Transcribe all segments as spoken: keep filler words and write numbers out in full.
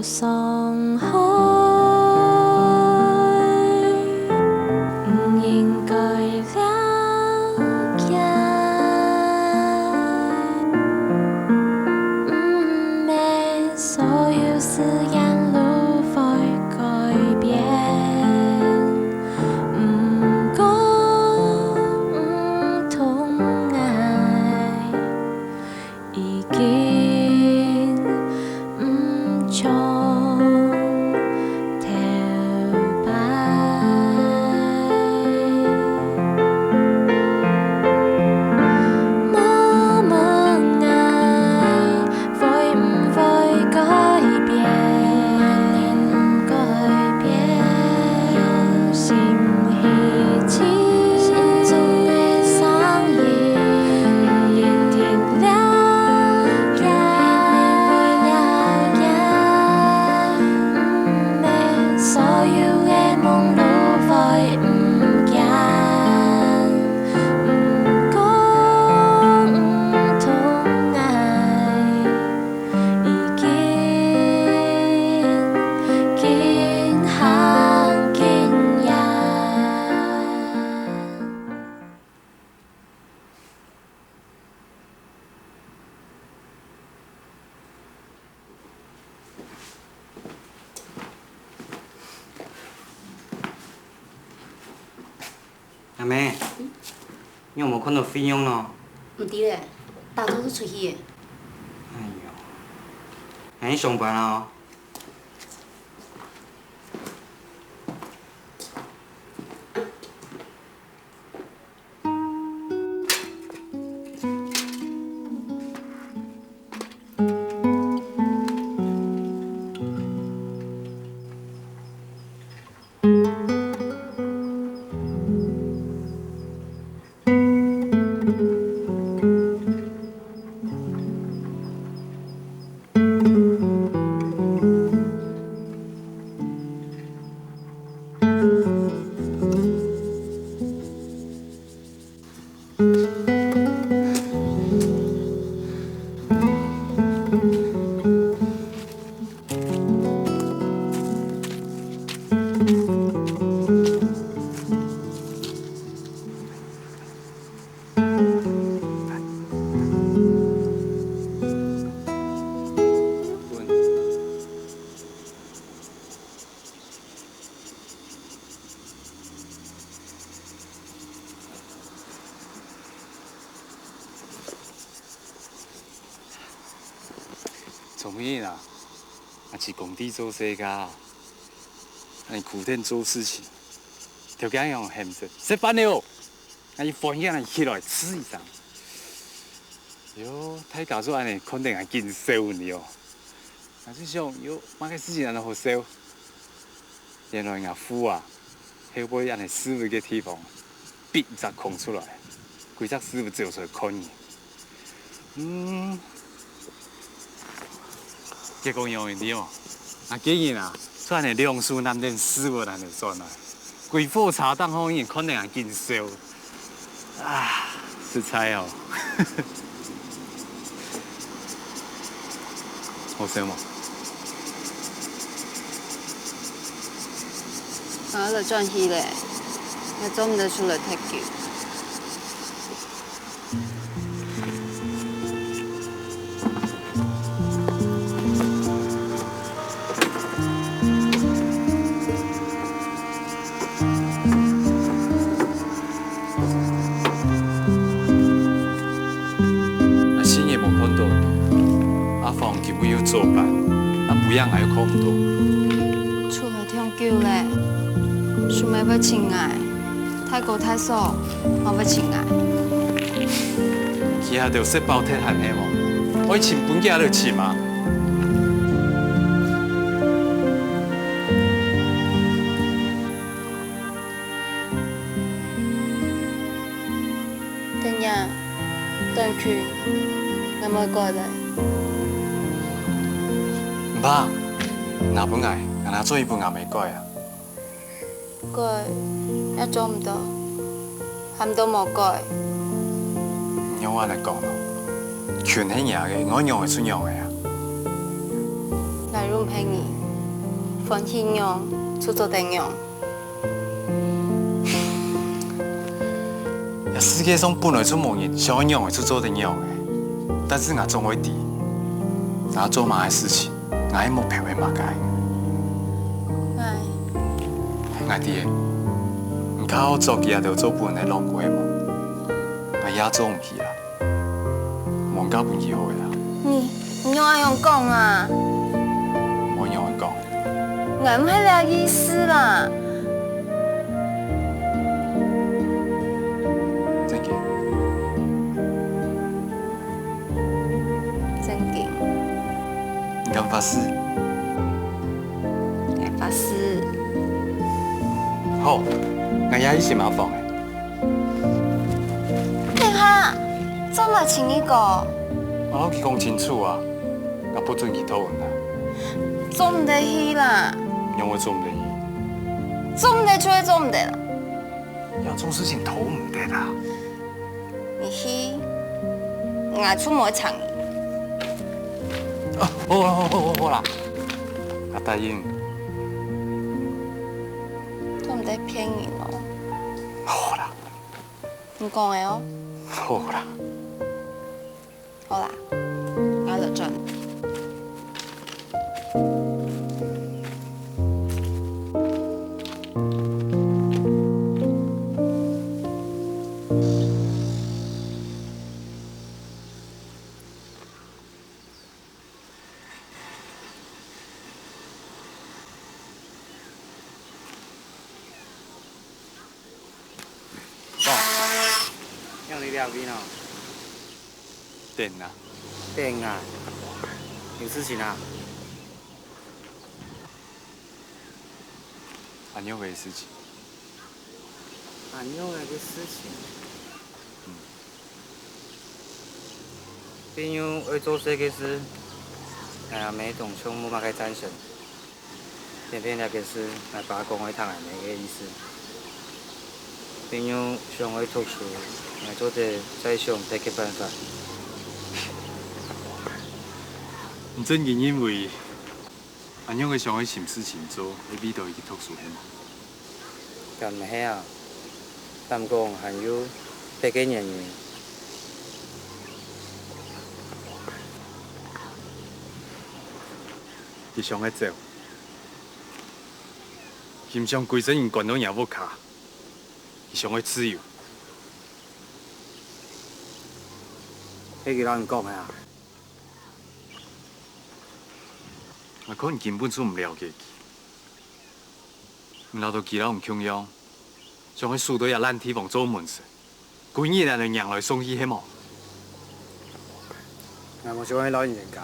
傷害，毋應該了解。毋係所有誓言都會改變，毋過毋同𠊎 已經毋像頭擺。默默愛會毋會改變？改變。用心去聽心中的聲音，一定 了解，了解，毋係所有的夢都會毋見。毋過，毋同𠊎已經緊行緊遠。 阿姆，你有無看到惠娘呢？毋知咧，打早就出去咧。哎喲，恁樣上班啊？ 聰明人啊，啊，去工地做事个，恁苦等做事情，頭家用喊聲，食飯了！啊，一歡喜啊，起來，嗤一聲。喲，大家就恁呢看等𠊎緊笑呢哦。𠊎就想，喲，麼个事情恁呢好笑？ 原來𠊎父啊，後背恁呢屎朏个地方，必一隻空出來，歸隻屎朏走出來看人。嗯，結果樣你哦，𠊎个人啊，就恁呢兩手揇等屎朏恁呢轉來，歸火車頂項人看等𠊎緊笑。 啊，食菜哦。好笑無？𠊎愛來轉去咧，𠊎做毋得出來忒久。 啊，四年無看到，阿芳今晡日又早班，啊，不然𠊎又看毋到。出來忒久咧，想愛會尋𠊎，大哥大嫂嘛會尋𠊎。佢兜食飽忒閒係無？愛尋分佢兜尋啊！ 等下，轉去，𠊎會改咧。毋怕，拿分𠊎，𠊎拿做一本𠊎會改啊。改也做毋到，喊到無改。仰會恁呢講呢？權係若个，𠊎仰會出仰个啊？𠊎又毋係你，歡喜仰就做得仰。這世界上本來就無人想愛仰仔就做得仰仔，但是𠊎總會知，𠊎做麼个事情，𠊎个目標係麼个。𠊎，𠊎知个，你較好做佢這兜做分人浪費無？𠊎也做毋起啊。 無人教分佢好个啦。你，你仰恁樣講啊？無仰般講。𠊎毋係這意思啦。正經。正經。你敢發誓？𠊎發誓。好，𠊎也去尋阿芳仔。 等下，做麼个尋佢講？𠊎摎佢講清楚啊，𠊎不准佢討人啊。做毋得去啦。仰會做毋得去？做毋得就係做毋得啦。這種事情討毋得啦。你去，𠊎就毋會纏你。啊，好啦，好，好，好，好啦，𠊎答應。做毋得騙人哦。好啦。 你講个哦。好啦。好啦，𠊎來轉。哦，仰你這位呢？等啊。等啊？有事情啊？阿娘个事情。阿娘个事情？嗯。 朋友愛做事个事，𠊎阿姆當像無麼个贊成。偏偏這个事，𠊎爸講愛聽𠊎姆个意思。朋友想愛讀書，𠊎做得再想別个辦法。你真个認為 阿娘會想愛尋事情做，係為著佢讀書係無？敢毋係啊？敢講還有別个原因？佢想愛走，佢毋想歸生人關到若屋下，佢想愛自由。係佢摎你講个啊？ 𠊎看你根本就毋了解佢。你恅著佢摎你共樣，想愛守到這爛地方做門神，歸日恁樣䀴來䀴去係無？𠊎無想愛摎你冤家。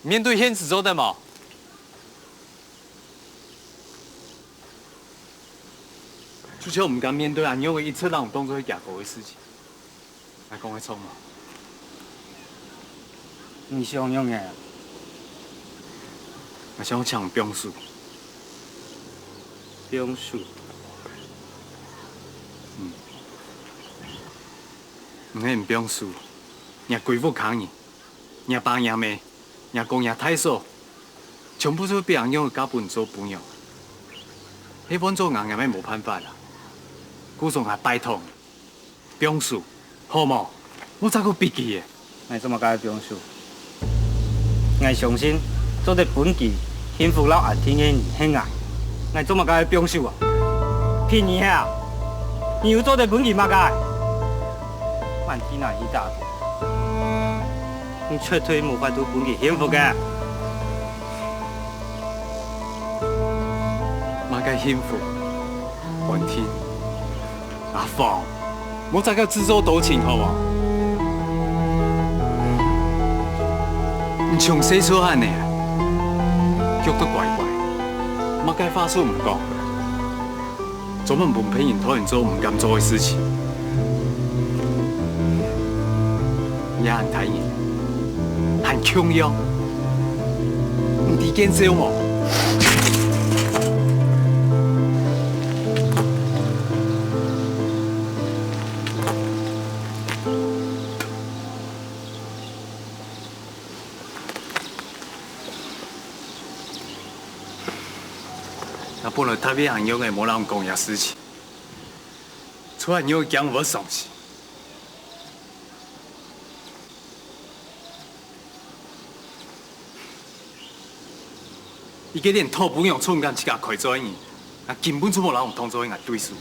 面對現實做得無？就像毋敢面對恁樣个一直摎你當做係假哥个事情。𠊎講个著無？你想仰仔？𠊎想請你放手。放手？嗯。毋係你放手，若歸屋下人， 若爸若姆，若哥若大嫂，全部就分人嫁分你做餔娘。係換做𠊎，𠊎乜無辦法啦。故所𠊎拜託你，放手，好無？莫再過逼佢了。𠊎做麼个愛放手？𠊎相信做得分佢幸福摎安定个人係𠊎。𠊎做麼个愛放手啊？騙你係啊？你又做得分佢麼个？滿地泥去打滾。 你絕對無法度分佢幸福个。麼个幸福？安定？阿芳，莫再過自作多情好無？你從細就恁仔，畜到乖乖，麼个話事毋講。 專門分別人討人做毋敢做个事情。你還大人，還共樣，毋知見笑無？本來特別恁樣个無人講這事情，除了你會驚會傷心。一個連討餔娘都毋敢自家開嘴个人，𠊎根本就無人當做𠊎對手。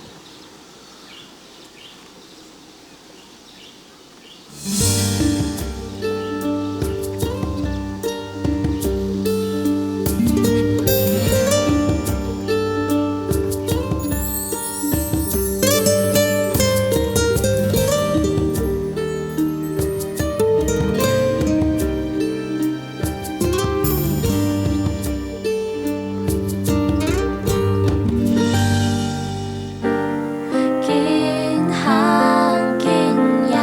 緊行緊呀！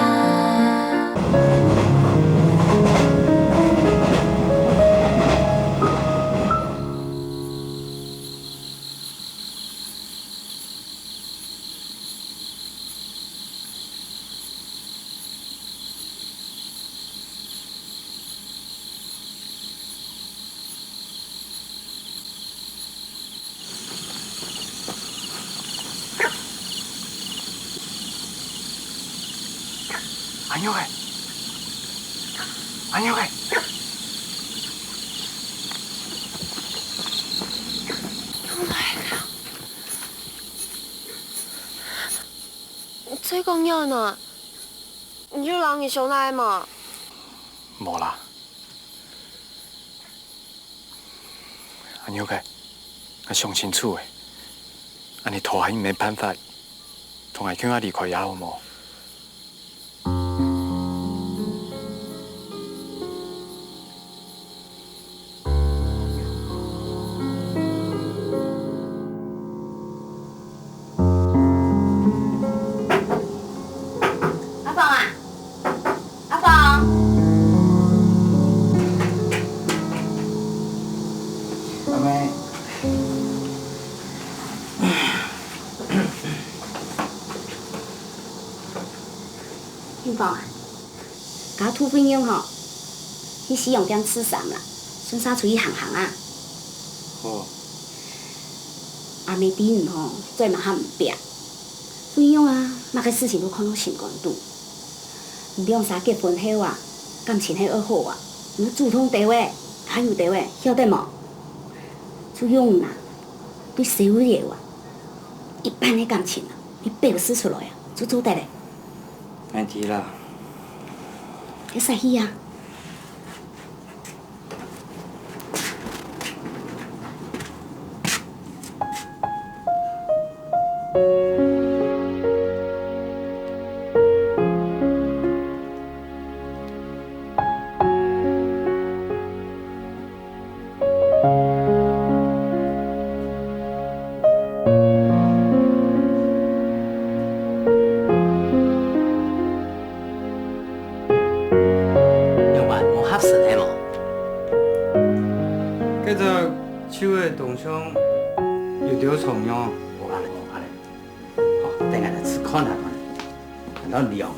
阿玉仔，阿玉仔，你在講仰仔？你有摎人相賴無？無啦。 阿玉仔，𠊎想清楚咧，恁呢拖下去無辦法，同𠊎共下離開也好無？ 阿芳啊，阿芳。阿妹。阿芳啊， 加渡惠娘吼，去西洋店試衫啦，順續出去行行啊。好。阿姆知你吼，嘴嘛還毋煏。惠娘啊，麼个事情都看到心肝肚。你兩儕結婚後啊，感情係愛好啊，你愛主動兜仔，加油兜仔，曉得無？就用你啊，對小月啊，一半个感情啊，你表示出來啊，就做得咧。 𠊎知啦。愛徙去啊？ 仰般，無合身係無？該隻樹仔當像有兜長樣。無恁呢，無恁呢。好，等𠊎來試看下看。 看到涼啊，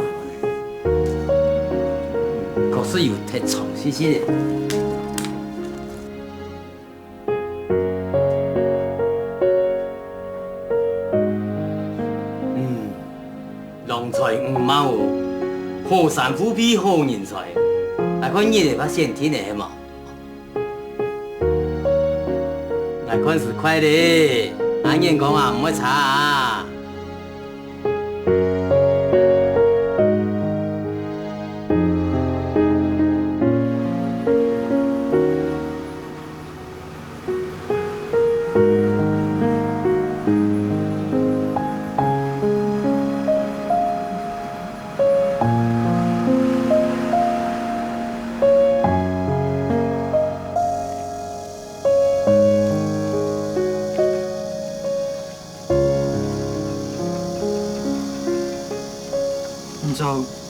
確實有忒長，細細个。嗯，郎才女貌哦，河山互比好人才，𠊎看日仔會選定个係無？ 𠊎看時快咧，𠊎眼光啊毋會差啊。 你著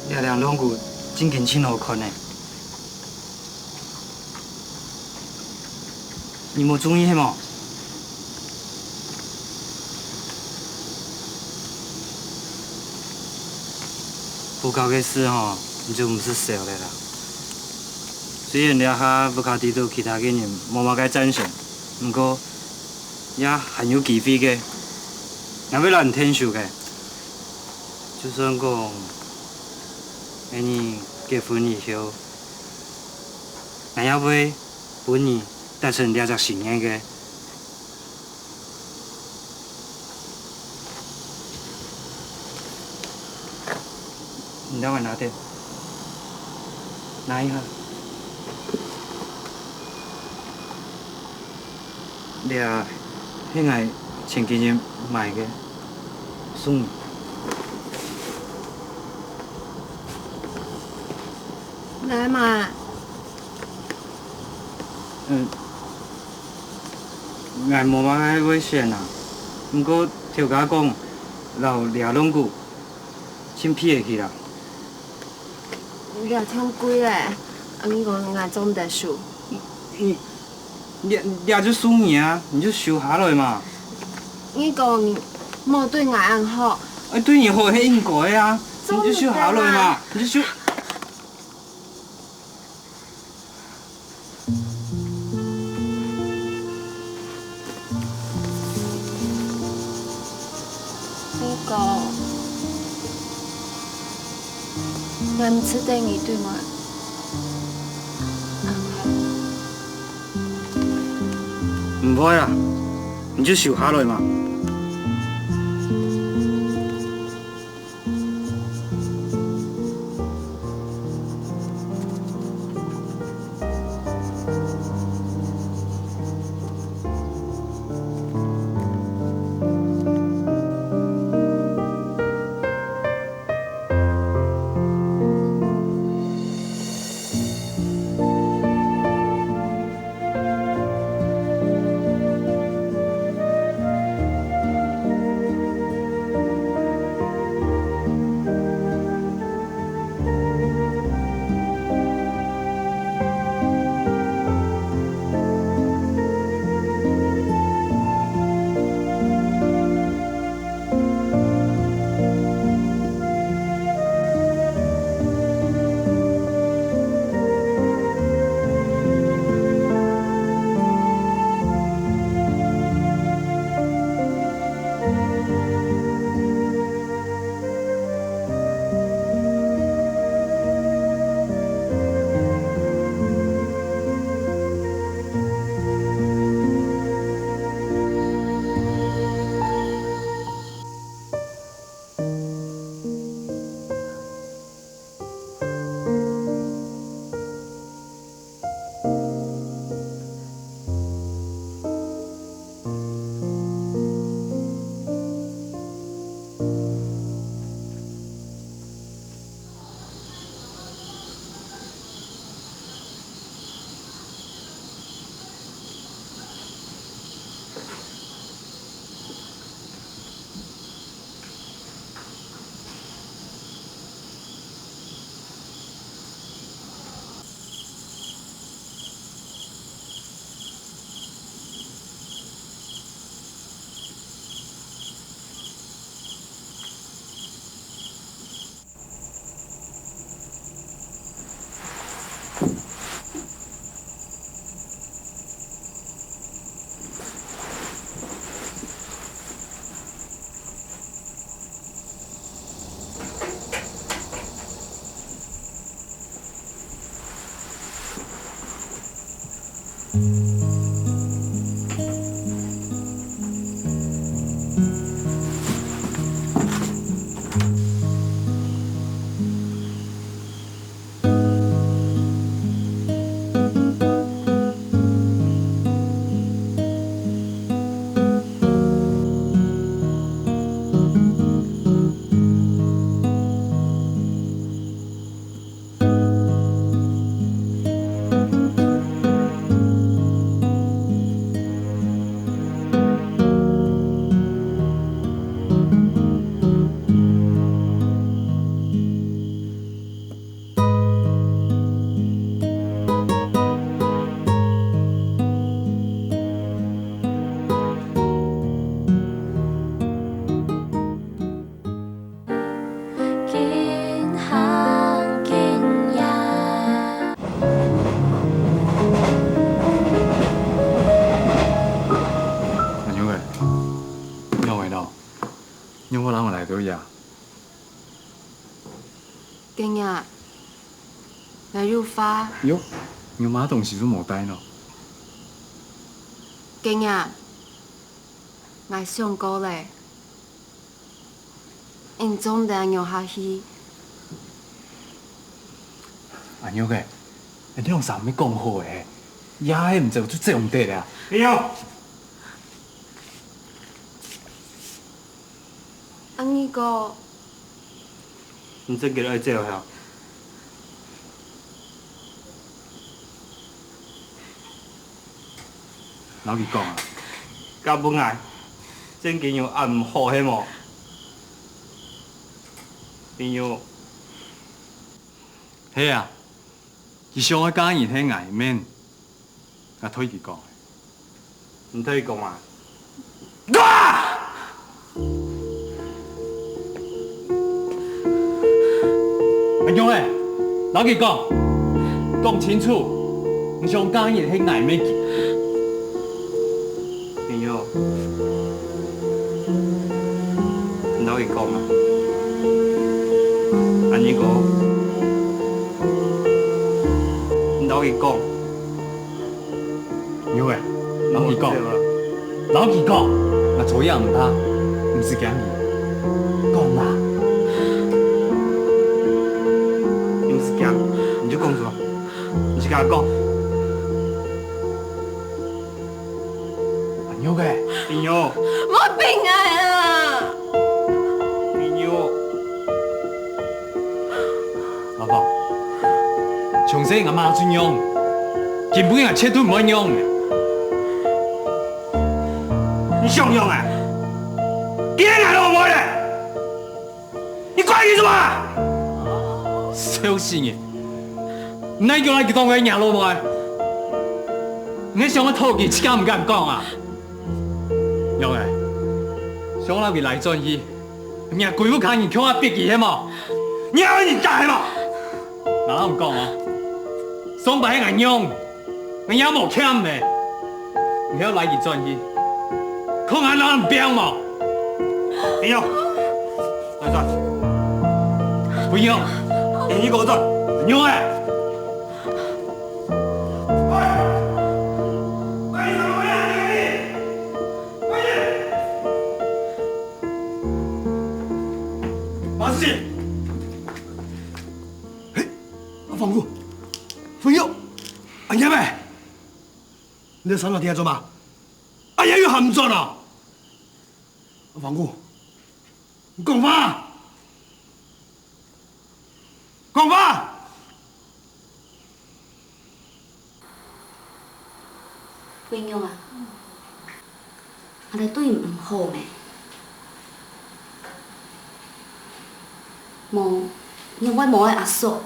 這領浪褲真經盡好看呢。你無中意係無？屋下个事吼，你就毋使愁了啦。雖然這下屋下裡肚其他个人無麼个贊成，毋過也還有機會个，𠊎會摎你𢯭手个。就算講，𠊎你結婚以後，𠊎也會分你達成這隻心願个。 你等𠊎拿等，拿一下。這係𠊎前幾日買个，送你。來嘛。嗯，𠊎無麼个會選啊，毋過頭家講，摎這龍骨 盡配得起啦。這忒貴咧，恁樣講𠊎做毋得收。你，這，這就送你啊，你就收下來嘛。你講無對𠊎恁好。哎，對你好係應該个啊，你就收下來嘛，你就收。 你講，𠊎毋值得你對𠊎恁好。毋會啦，你就收下來嘛。來到這。今日，𠊎有話。喲，你麼東西都無帶呢？今日，𠊎想過咧。 你做毋得恁樣下去。阿玉仔，你兩儕毋係講好个，夜仔毋走就走毋得啊！哎喲！阿二哥，你真个愛走啊？ 摎佢講啊。敢分𠊎，正經有恁毋好係無？朋友。係啊，佢想愛嫁人係𠊎，毋免。𠊎對佢講。你對佢講啊？ 阿玉仔，摎佢講，講清楚，你想嫁人係𠊎毋係佢。朋友，你摎佢講啊，阿二哥，你摎佢講。 玉仔，摎佢講，摎佢講，𠊎做也毋怕，毋使驚佢。講啊！你毋使驚，你就講出來，你自家講。阿玉仔，朋友，莫逼𠊎啊！朋友。 阿芳，從細𠊎媽就讓，今晡日𠊎絕對毋會讓你。你想讓啊？佢係𠊎老妹咧，你怪佢做麼个？笑死人！你哪會叫佢當𠊎若老妹？你想愛討佢，自家毋敢講啊？玉仔，想摎佢拉轉去， 若歸屋下人共下逼佢係無？你愛人家係無？𠊎摎你講哦，上擺係𠊎讓，𠊎也無欠呢。你還愛拉佢轉去，看𠊎摎你拚無？朋友，來轉。朋友，你給我轉。朋友哎！ 馬世清！嘿，阿芳姑，朋友，阿娘欸，你在山頭底下做麼？阿娘又喊毋轉啊！阿芳姑，你講話！ 講話！惠玉啊，𠊎來對你毋好咩？無，你會無愛阿叔，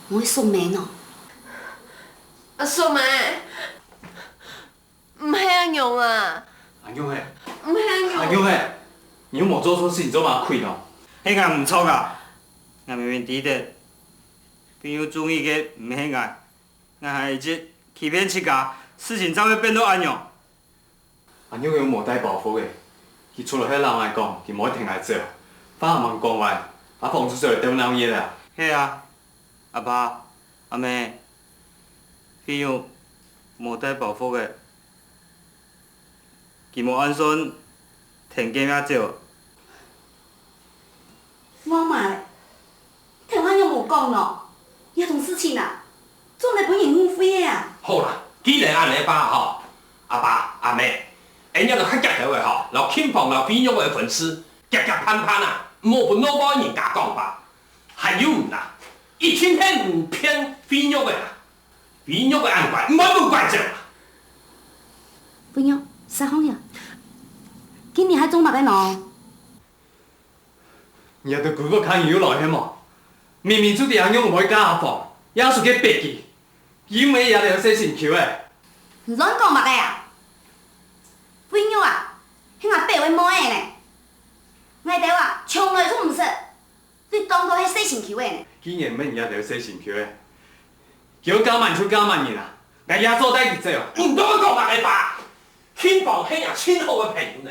無愛叔姆喏？阿叔姆！ 毋係恁樣啊！阿玉仔，毋係恁樣。阿玉仔，你又無做錯事，你做麼个氣呢？係𠊎毋著啊！𠊎明明知得，惠玉中意个毋係𠊎，𠊎還一直欺騙自家，事情正會變到恁樣。阿玉仔無帶包袱个，佢出來係摎𠊎講，佢無愛跈𠊎走，話還吂講完，阿芳就走來鬥鬧熱啊！係啊，阿爸，阿姆， 惠玉無帶包袱个，佢無打算跈佢也走。媽媽，你聽𠊎仰無講喏，這種事情啊，做毋得分人誤會个啊。好啦，既然恁樣吧吼，阿爸阿姆，恁樣就較遽兜仔吼，摎慶芳摎惠玉个婚事，遽遽辦辦啊，毋好分外人家講吧。 還有你啊，一定係你騙惠玉个啊！惠玉个恁乖，毋會分拐走啊！惠玉，煞風呀！今日還做麼个喏？你這兜歸屋下人又來係無？明明就知阿玉毋會嫁阿芳，也係佢逼佢，因為這兜細心臼仔。你亂講麼个啊？惠玉啊，係𠊎表个妹仔呢！𠊎兜啊，從來就毋識。 你當做係細心臼仔呢？既然毋係你這兜細心臼仔，佢愛嫁麼人就嫁麼人啊！𠊎也做得佢走啊！你都會講𠊎个爸，慶芳係𠊎盡好个朋友呢，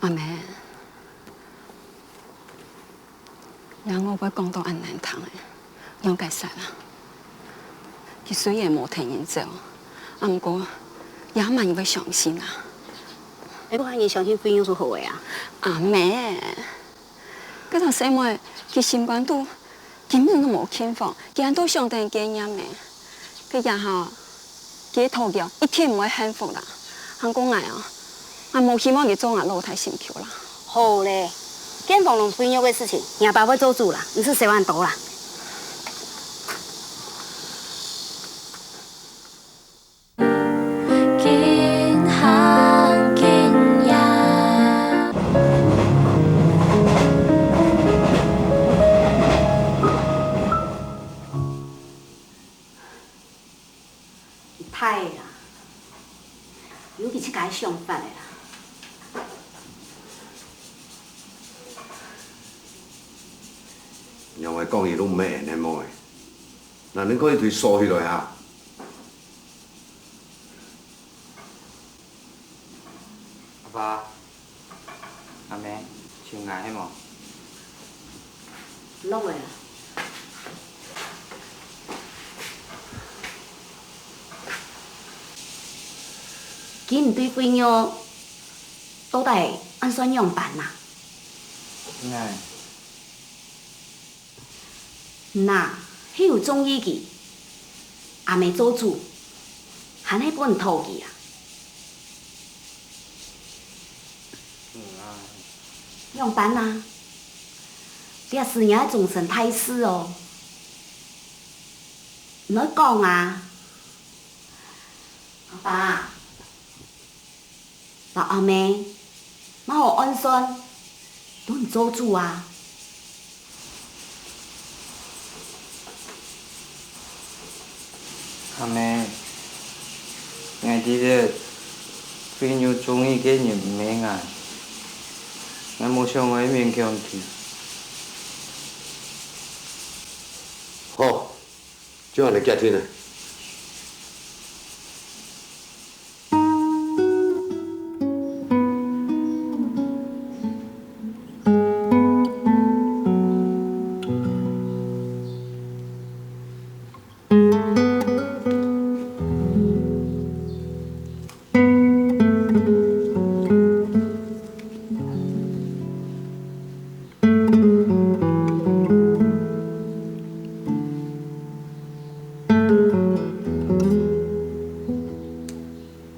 阿妹，這話會講到恁難聽个，仰結煞啊？佢雖然無聽人走，啊毋過也無人會相信啊。你無喊人相信惠玉就好个啊。阿妹，該个細妹佢心肝肚根本都無近況，佢還都想等結業呢。該下吼， 佢个頭家一定毋會幸福啦。還過𠊎啊，𠊎無希望佢做吾老弟心臼啦。好咧，建峰同惠玉个事情，若爸會做主啦，毋使愁恁多啦。緊行緊遠。大个啦，有佢自家个想法个啦。仰會講佢都毋係恁呢妹，哪能講佢對鎖起來啊？ 阿爸，阿姆，想𠊎係無？落來啊！今你對惠玉到底恁算仰般啊？𠊎，若係有中意佢，阿姆做主，還係分人討佢啊？嗯啊。仰般啊？這事你愛終身大事哦。你愛講啊！阿爸， 摎阿姆，嘛好按算，都你做主啊。阿姆，𠊎知得，慧妞中意个人毋係𠊎，𠊎無想愛勉強佢。好，就恁樣決定了。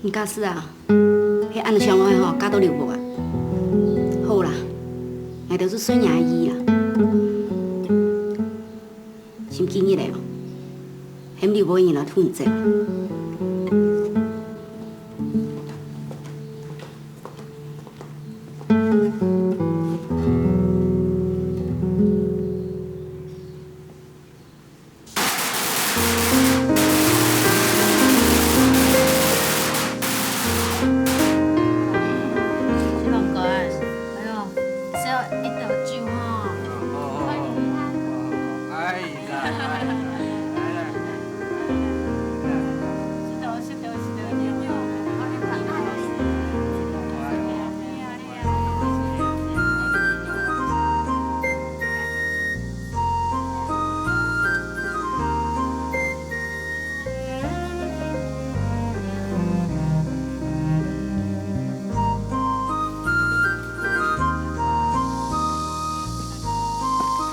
你假使啊，係恁想愛吼，嫁到劉伯啊？好啦，𠊎兜就順你个意啦。 星期日了哦，喊劉伯个人來同你走。 小龍哥，哎喲，燒一斗酒吼。哎呀，哎呀，哎呀。是的，是的，是的，有，有。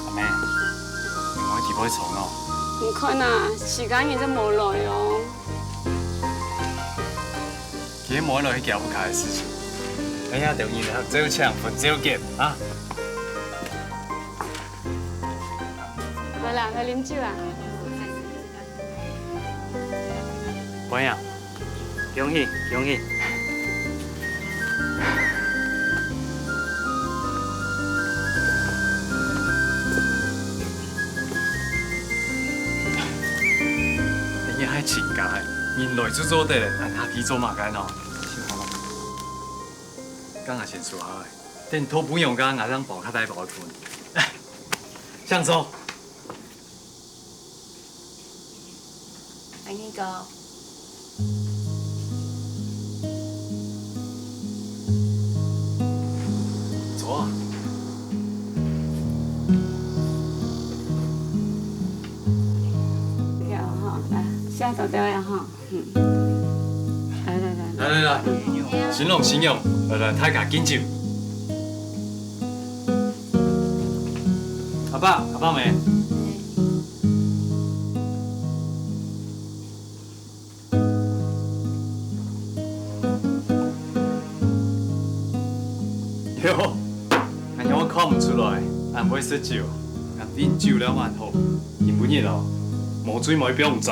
阿姆，你莫去陪床哦。你看啊，時間已經無來哦。今天無來係佢屋下个事情。哎呀，等你來，照請，分照見啊。 好啦，來啉酒啊。歡迎，恭喜，恭喜！你還真假个，人來就做得了，恁客氣做麼个喏？剛剛先坐下來，等到分你个，𠊎正包較大包分。請坐。 哎，你講。坐啊。有哈，來，下手掉呀哈。嗯。來來來。來來來，新郎新娘，來來，大家敬酒。阿爸，阿爸姆。 喲，恁樣看毋出來，恁會食酒，恁飲酒了還好，今晡日哦，無醉無會放毋著。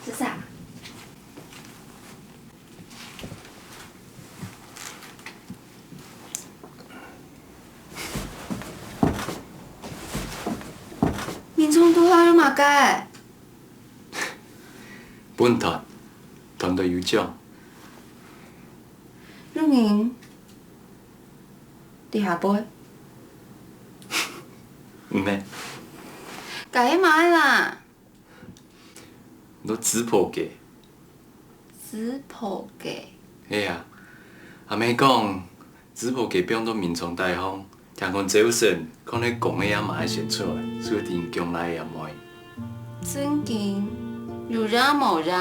食啥？眠床肚下有麼个？分彈，彈到有獎。有人 在下背。毋係。該係麼个啦？你都知破个。知破个？係啊，阿姆講，知破个放到眠床底項，聽講朝晨，看你公个阿嫲先出來，就定降倈仔阿妹。正經，有影無影？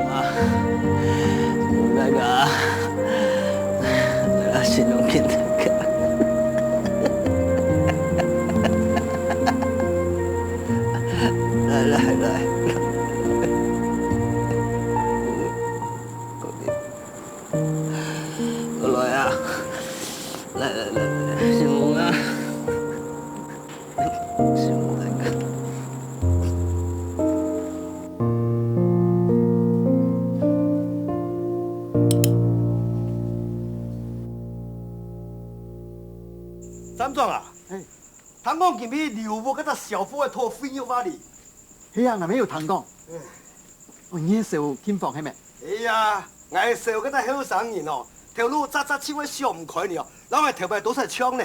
啊，那个啊，那个形容给他看。来来来，过来啊，来来来来，形容啊。 站長啊，嘿。聽講今晡日劉屋該隻小貨仔討肥肉啊哩。係啊，𠊎乜有聽講。嗯。哦，你係小金鳳係無？係啊，𠊎係小該隻後生人哦，頭路早早就會想毋開哩哦，摎𠊎頭擺都係像呢。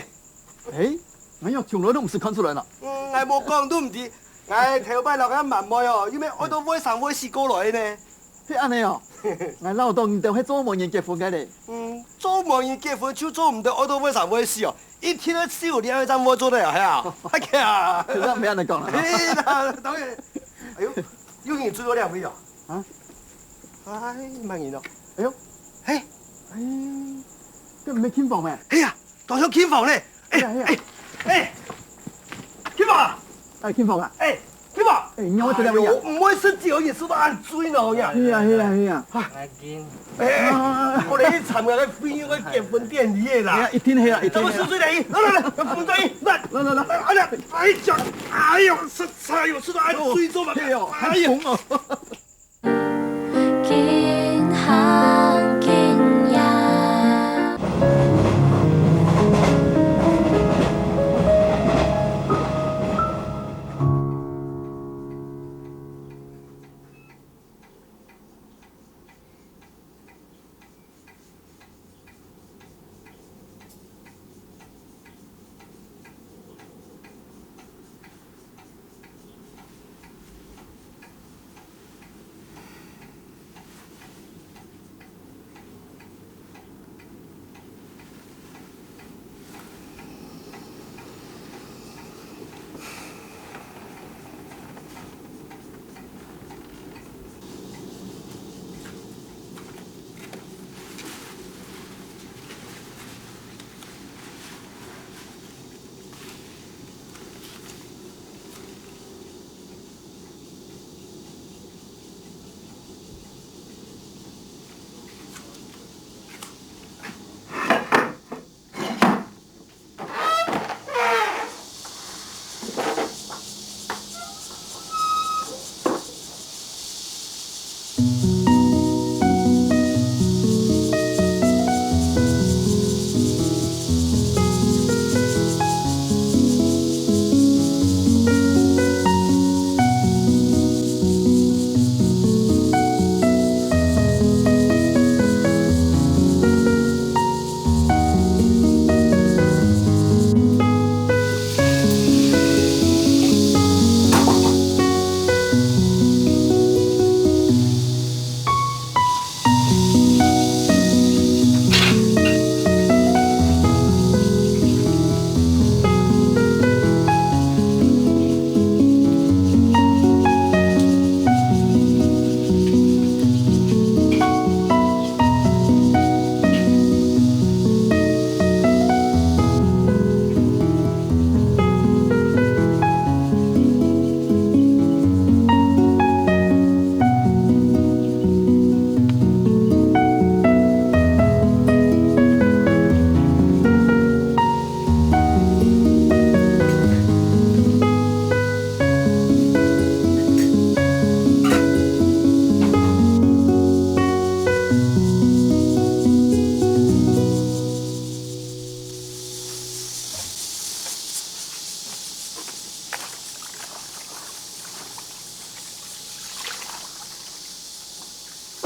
誒，𠊎仰從來都毋識看出來呢。嗯，𠊎無講都毋知，𠊎頭擺摎該滿妹哦，又乜愛到會生會死過來呢。係恁呢哦，𠊎恅著你兜係做媒人結婚个咧。嗯，做媒人結婚就做毋得愛到會生會死哦，一定愛只有戀愛正會做得啊，係啊？係啊。其實毋係恁呢講啦。係啦，當然。哎喲，有人追到兩位哦。啊？哎，麼人哦？哎喲，嘿，哎，這毋係金鳳咩？係啊， 當像金鳳咧。哎，係啊，係啊。哎，哎，金鳳啊！哎，金鳳啊！哎，金鳳！哎，你好，這兩位啊。哎喲，毋會食酒也食到恁醉呢，呀。係啊，係啊，係啊。哎，啊。可能去參加該朋友个結婚典禮个啦。係啊，一定係啊，一定係啊。怎麼是醉的？來，來，來，來，來，來，來，來，哎呀，哎呀，哎喲，實在喲，食到恁醉做麼个？哎喲，哎呀。還紅哦。 緊行緊呀。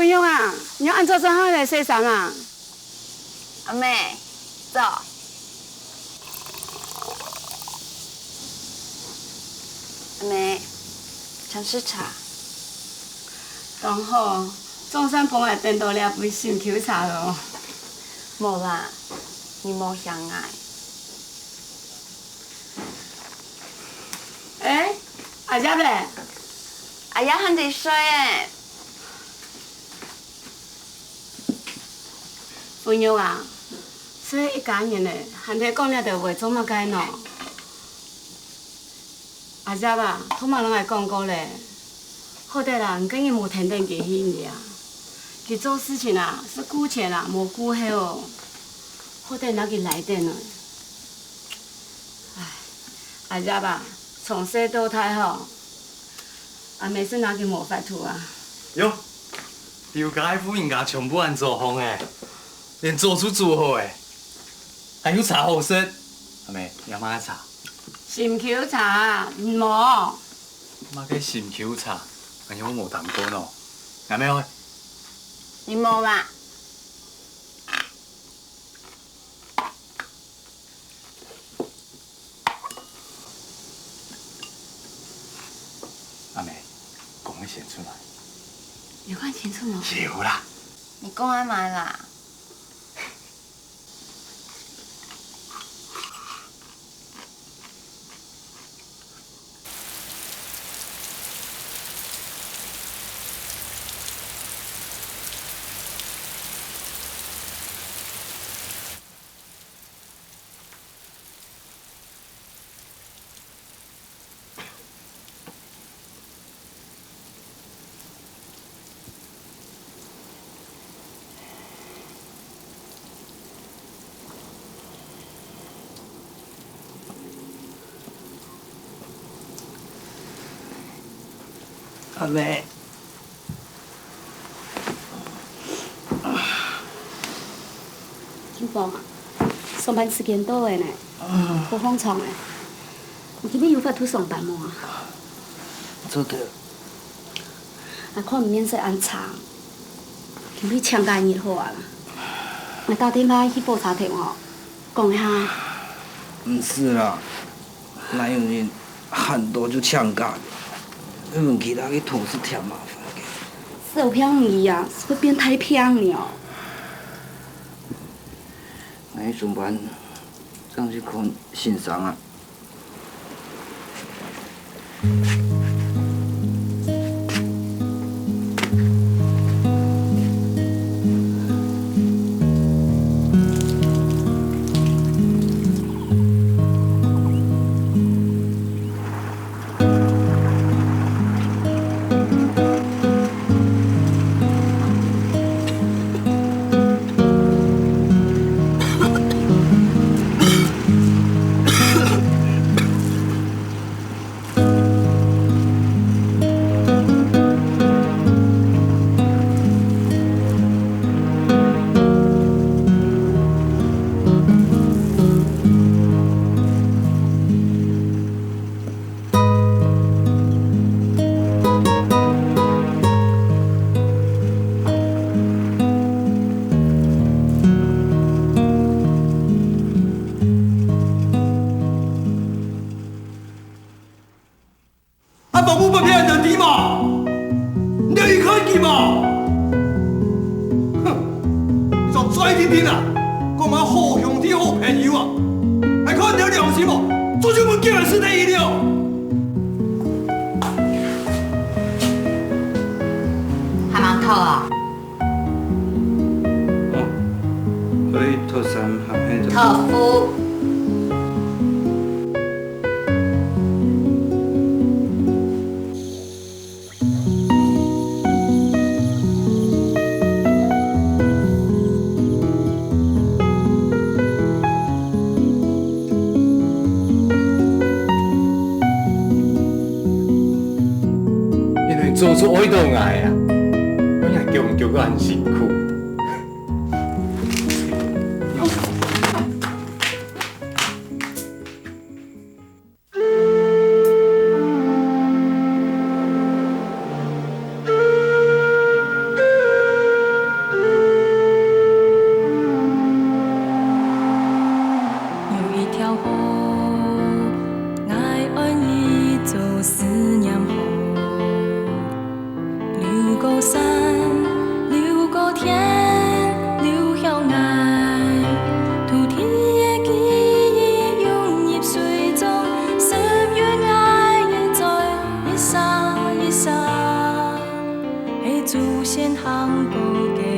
文勇啊，你仰恁早正好來洗衫啊？阿姆，坐。阿姆，請食茶。當好，總算分𠊎等到這杯心臼茶囉。無啦，你無嫌𠊎。欸，阿葉咧？阿葉還在睡欸。 文勇啊，做一家人咧，還在講這兜話做麼个呢？阿葉啊，頭先摎𠊎講過咧，好得啊，你个人無跈等佢去啊。佢做事情啊，係顧前啊，無顧後哦。好得你摎佢拉等哦。唉，阿葉啊，從細到大吼， 阿姆係拿佢無法度啊。喲，劉家个婦人家全部恁做項欸，連灶就煮好欸，還有茶好食。阿姆，你愛麼个茶？心臼茶啊，無。麼个心臼茶？哎喲，𠊎無聽過呢。阿姆，你無嘛？ 阿姆，講个先出來。有看清楚無？有啦。你講个麼个啦？ 阿姆。 金芳啊，上班時間到了呢，好䟘床欸。你今晡日有法度上班無啊？做得。啊，看你面色恁差，今晡日請假日好啊啦。𠊎打電話去火車頭吼，講一下。毋使啦， 哪有人閒到就請假，會分其他个同事添麻煩个。小病而已啊，會變大病呢哦。𠊎去上班，正去看先生啊。 啊，房屋發票人知無？你有看見無？哼，你這嘴甜甜啊，講麼好兄弟好朋友啊，還看你有良心無？早就分警察試忒去了。還吂透啊？ 哦，可以脫衫，還係脫褲。因為做出愛到𠊎啊，𠊎也強強个恁辛苦。山，係祖先行過个